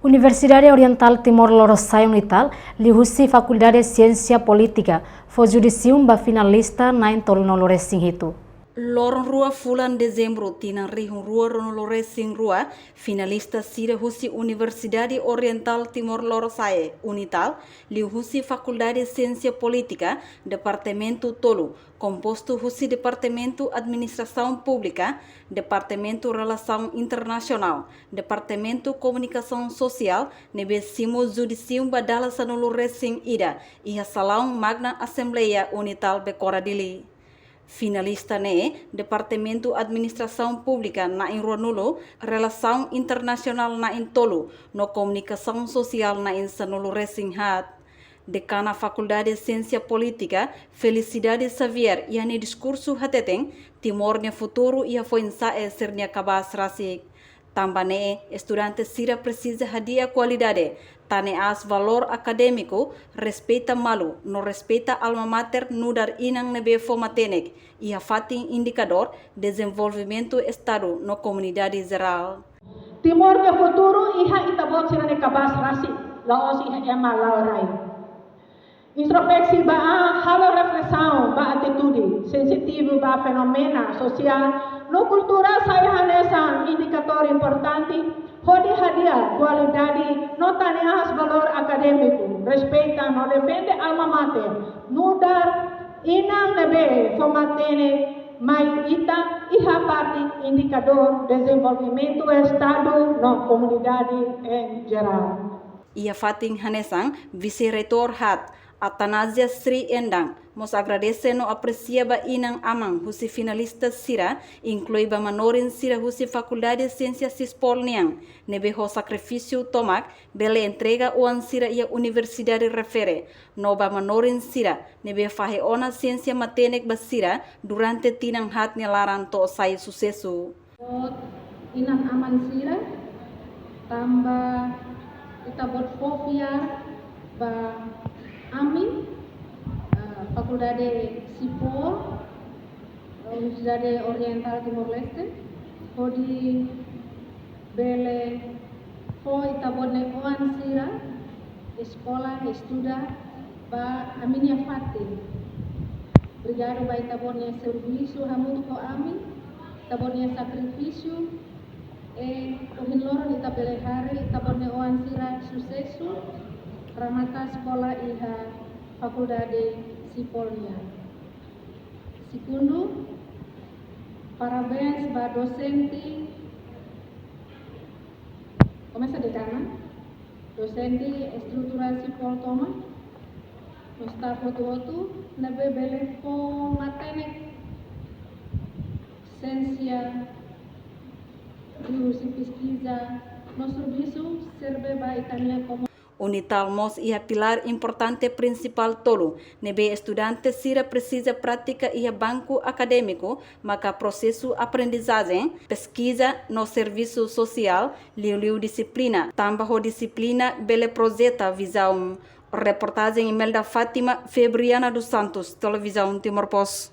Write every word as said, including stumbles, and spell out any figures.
Universidade Oriental Timor Lorosa'e, UNITAL, liuhusi Fakuldade Siénsia Polítika, fó judisium ba finalista na'in tolunulu-resin-hitu. Loron rua fulan Dezembru tinan rihun rua ruanulu-resin-rua, finalista sira husi Universidade Oriental Timor Lorosa'e, UNITAL, liuhusi Fakuldade Siénsia Polítika, departamentu tolu, kompostu husi Departamentu Administrasaun Públika, Departamentu Relasaun Internasionál, Departamentu Komunikasaun Sosiál, ne'ebé simu judisium ba dala sanulu-resin-ida, iha Salaun Magna Asembleia UNITAL Becora Dili. Finalista ne'e, Departamentu Administrasaun Públika na'in ruanulu, Relasaun Internasionál na'in tolu, no Komunikasaun Sosiál na'in sanulu-resin-haat. Dekana Fakuldade Siénsia Polítika, Felicidade Xavier, iha nia diskursu hateten, Timor nia futuru iha foin-sa'e sira-nia kabaas rasik. Tanba ne'e, estudante sira presiza hadi'a kualidade, tane aas valór akadémiku, respeita malu, no respeita alma mater nu'udar inan ne'ebé fó matenek, iha fatin indikadór dezenvolvimentu Estadu no komunidade jerál. Timor nia futuru iha ita-boot sira-nia kabaas rasik, la'ós iha ema la'o rai. Introspeksi ba an, halo reflesaun ba atitude, sensitivu ba fenómenu sosiál no kulturál sai hanesan indikatór importante hodi hadi'a kualidade no tane aas valór akadémiku, respeita no defende alma mater, nu'udar inan ne'ebé fó matenek mai ita iha parte indikadór dezenvolvimentu Estadu no komunidade em geral. Iha fatin hanesan, Vise-Reitór haat, Atanasia Sri Endang, mós agradese no apresia ba inan-aman husi finalista sira, inklui ba manorin sira husi Fakuldade Siénsia Sispol nian, ne'ebé ho sakrifísiu tomak, bele entrega oan sira iha universidade refere, no ba manorin sira, ne'ebé fahe ona siénsia matenek ba sira durante tinan haat nia laran to'o sai susesu. Buat inan-aman sira, tanba ita-boot fó fiar ba ami, eh, Fakuldade Sipol, Universidade Oriental Timor-Leste, hodi bele fó ita-boot nia oan sira eskola, estuda ba ami-nia fatin. Obrigadu ba ita-boot nia servisu hamutuk ho ami, ita-boot nia sakrifísiu, i ohin loron ita bele haree ita-boot nia oan sira susesu, remata eskola iha Fakuldade Sipol nian. Segundu, parabéns ba dosente, komesa dekana, dosente estrutura Sipol tomak, no staf hotu-hotu, ne'ebé bele fó matenek siénsia, liuhusi peskiza, no servisu, serve ba ita-nia komu- UNITAL mós iha pilár importante prinsipál tolu, ne'ebé estudante sira presiza pratika iha banku akadémiku, maka prosesu aprendizajen, peskiza, no servisu sosiál, liuliu dixiplina, tanba ho dixiplina bele projeta vizaun. Reportajen Imelda Fátima, Febriana dos Santos, Televizaun Timor Post.